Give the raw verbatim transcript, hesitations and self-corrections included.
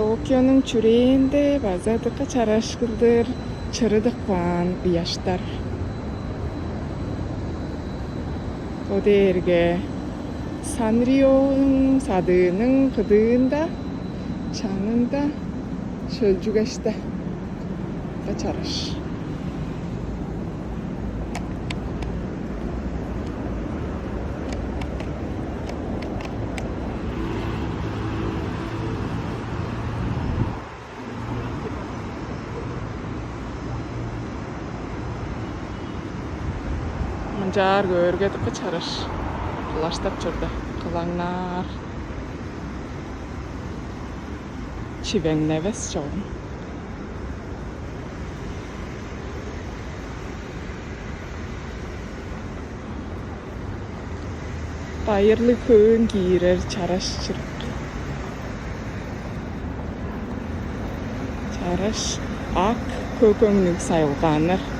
Токионуң чүрээнде база дыка чараш кылдыр чырыдып каан ыяштар. Бо дээрге Санрионың садыының кыдыында, чанында, шөлчүгеште. Дыка чараш. Мынчаар көөрге дыка чараш. Кылаштап чорда, кылаңнаар. Чивеңневес чогум. Байырлыг хөөн киирер чараш чырык. Чараш ак көк өңнүг сайылгааннар.